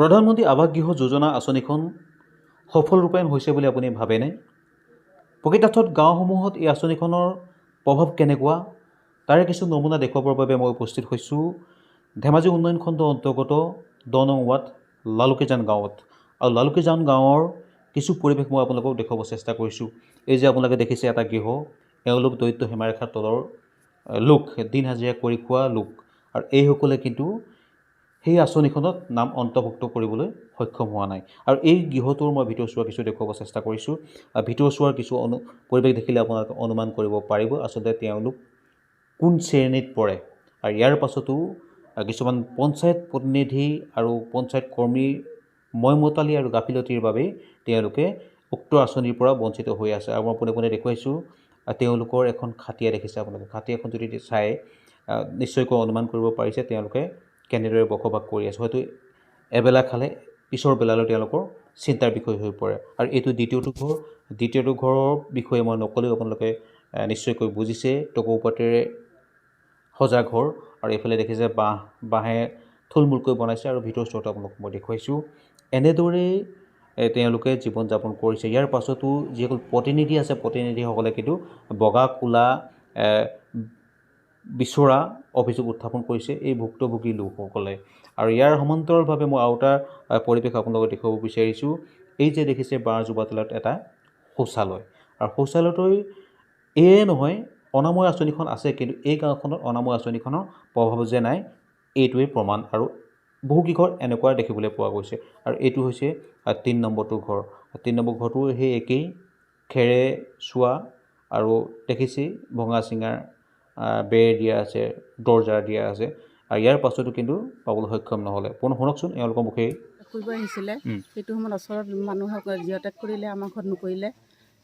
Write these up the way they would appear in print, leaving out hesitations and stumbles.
প্ৰধানমন্ত্ৰী আৱাস গৃহ যোজনা আঁচনিখন সফল ৰূপায়ণ হৈছে বুলি আপুনি ভাবেনে? প্ৰকৃতাৰ্থত গাঁওসমূহত এই আঁচনিখনৰ প্ৰভাৱ কেনেকুৱা, তাৰে কিছু নমুনা দেখুৱাবৰ বাবে মই উপস্থিত হৈছোঁ ধেমাজি উন্নয়ন খণ্ডৰ অন্তৰ্গত 10 নং ৱাৰ্ড লালুকীজান গাঁৱত। আৰু লালুকীজান গাঁৱৰ কিছু পৰিৱেশ মই আপোনালোকক দেখুৱাব চেষ্টা কৰিছোঁ। এই যে আপোনালোকে দেখিছে এটা গৃহ, এওঁলোক দৰিদ্ৰ সীমাৰেখাৰ তলৰ লোক, দিন হাজিৰা কৰি খোৱা লোক। আৰু এইসকলে কিন্তু সেই আঁচনিখনত নাম অন্তৰ্ভুক্ত কৰিবলৈ সক্ষম হোৱা নাই। আৰু এই গৃহটোৰ মই ভিতৰচোৱা কিছু দেখুৱাব চেষ্টা কৰিছোঁ। আৰু ভিতৰচোৱাৰ কিছু পৰিৱেশ দেখিলে আপোনালোকে অনুমান কৰিব পাৰিব আচলতে তেওঁলোক কোন শ্ৰেণীত পৰে। আৰু ইয়াৰ পাছতো কিছুমান পঞ্চায়ত প্ৰতিনিধি আৰু পঞ্চায়ত কৰ্মীৰ মইমতালি আৰু গাফিলতিৰ বাবেই তেওঁলোকে উক্ত আঁচনিৰ পৰা বঞ্চিত হৈ আছে। আৰু মই পোনে পোনে দেখুৱাইছোঁ, তেওঁলোকৰ এখন খাটিয়া দেখিছে আপোনালোকে। খাটিয়াখন যদি চাই, নিশ্চয়কৈ অনুমান কৰিব পাৰিছে তেওঁলোকে কেনেদৰে বসবাস কৰি আছে। হয়তো এবেলা খালে পিছৰ বেলালৈ তেওঁলোকৰ চিন্তাৰ বিষয় হৈ পৰে। আৰু এইটো দ্বিতীয়টো ঘৰ। দ্বিতীয়টো ঘৰৰ বিষয়ে মই নক'লেও আপোনালোকে নিশ্চয়কৈ বুজিছে। টকৌপাতেৰে সজা ঘৰ। আৰু এইফালে দেখিছে বাঁহে থুলমূলকৈ বনাইছে। আৰু ভিতৰ চোৱাটো আপোনালোকক মই দেখুৱাইছোঁ। এনেদৰেই তেওঁলোকে জীৱন যাপন কৰিছে। ইয়াৰ পাছতো যিসকল প্ৰতিনিধি আছে, প্ৰতিনিধিসকলে কিন্তু বগা কোলা বিচৰা অভিযোগ উত্থাপন কৰিছে এই ভুক্তভোগী লোকসকলে। আৰু ইয়াৰ সমান্তৰালভাৱে মই আৰু এটা পৰিৱেশ আপোনালোকক দেখুৱাব বিচাৰিছোঁ। এই যে দেখিছে বাঁহজোপা তলত এটা শৌচালয়। আৰু শৌচালয়টো এয়ে নহয়, অনাময় আঁচনিখন আছে, কিন্তু এই গাঁওখনত অনাময় আঁচনিখনৰ প্ৰভাৱ যে নাই, এইটোৱেই প্ৰমাণ। আৰু বহুকেইঘৰ এনেকুৱা দেখিবলৈ পোৱা গৈছে। আৰু এইটো হৈছে 3 নম্বৰটো ঘৰ। 3 নম্বৰ ঘৰটো সেই একেই খেৰে চোৱা আৰু দেখিছেই ভঙা চিঙাৰ বেৰ দিয়া আছে, দৰ্জা দিয়া আছে। আৰু ইয়াৰ পাছতো কিন্তু পাবলৈ সক্ষম নহ'লে। পুনৰ শুনকচোন এওঁলোকৰ মুখেই। কৰিব আহিছিলে সেইটো সময়ত ওচৰত মানুহক জিঅ' টেগ কৰিলে, আমাৰ ঘৰত নকৰিলে।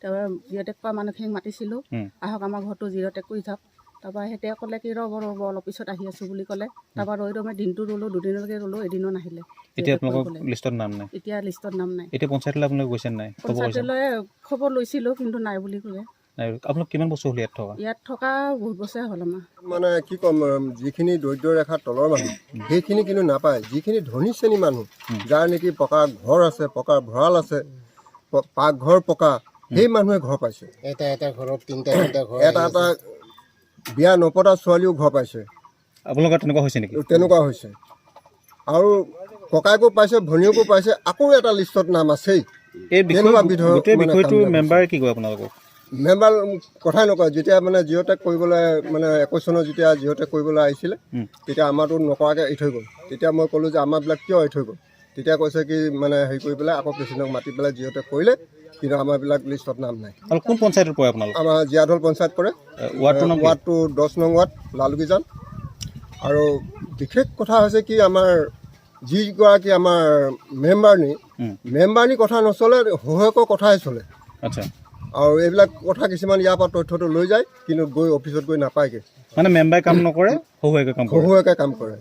তাৰপৰা জিঅ' টেগ কৰা মানুহখিনিক মাতিছিলোঁ, আহক, আমাৰ ঘৰটো জিঅ' টেগ কৰি যাওক। তাৰপৰা সিহঁতে ক'লে কি ৰ'ব ৰ'ব, অলপ পিছত আহি আছোঁ বুলি ক'লে। তাৰপৰা ৰৈ ৰৈ মই দিনটো ৰ'লোঁ, দুদিনলৈকে ৰ'লোঁ, এদিনো নাহিলে এতিয়া জিঅ' টেগ আপোনালোকৰ কৰিবলৈ। লিষ্টত নাম নাই? এতিয়া লিষ্টত নাম নাই। এতিয়া পঞ্চায়তলৈ আপোনালোকে গৈছে নাই? খবৰ কৰিছে? পঞ্চায়তলৈ খবৰ লৈছিলোঁ, কিন্তু নাই বুলি ক'লে। নাই। আপোনালোক কিমান বছৰ হ'ল ইয়াত থকা? ইয়াত থকা বহুত বছৰে হ'ল আমাৰ। মানে কি ক'ম, যিখিনি দৰিদ্ৰ ৰেখাৰ তলৰ মানুহ সেইখিনি কিন্তু নাপায়। যিখিনি ধনী শ্ৰেণীৰ মানুহ, যাৰ নেকি পকা ঘৰ আছে, পকা ভঁৰাল আছে, পাকঘৰ পকা, সেই মানুহে ঘৰ পাইছে। এটা এটা ঘৰত তিনিটা তিনিটা ঘৰ। এটা এটা বিয়া নপতা ছোৱালীও ঘৰ পাইছে। আপোনালোকৰ তেনেকুৱা হৈছে নেকি? তেনেকুৱা হৈছে। আৰু ককায়েকো পাইছে, ভনীয়েকো পাইছে, আকৌ এটা লিষ্টত নাম আছেই। এই বিষয় তেনেকুৱা বিধৰ গোটেই মানে বিষয়টো কামবিলাক। মেম্বাৰে কি কয় আপোনালোকক? মেম্বাৰ কথাই নকয়। যেতিয়া মানে জিঅ' টেগ কৰিবলৈ, মানে 21 চনত যেতিয়া জিঅ' টেগ কৰিবলৈ আহিছিলে, তেতিয়া আমাৰতো নকৰাকৈ এৰি থৈ গ'ল। তেতিয়া মই ক'লোঁ যে আমাৰবিলাক কিয় এৰি থৈ গ'ল? তেতিয়া কৈছে কি মানে হেৰি কৰি পেলাই আকৌ প্ৰেচিডেণ্টক মাতি পেলাই জিঅ' টেগ কৰিলে, কিন্তু আমাৰবিলাক লিষ্টত নাম নাই। আৰু কোন পঞ্চায়তত পৰে আপোনালোক? আমাৰ জীয়াঢল পঞ্চায়ত পৰে। ৱাৰ্ডটোৰ নাম কি? ৱাৰ্ডটো 10 নং ৱাৰ্ড, লালুকীজান। আৰু বিশেষ কথা হৈছে কি, আমাৰ যিগৰাকী আমাৰ মেম্বাৰনী, মেম্বাৰনী কথা নচলে, শহুৱেকৰ কথাহে চলে। আৰু এইবিলাক কথা কিছুমান ইয়াৰ পৰা তথ্যটো লৈ যায়, কিন্তু গৈ অফিচত গৈ নাপায়গৈ। মানে মেম্বাৰে কাম নকৰে, শহুৱেকে কাম কৰে? শহুৱেকে কাম কৰে।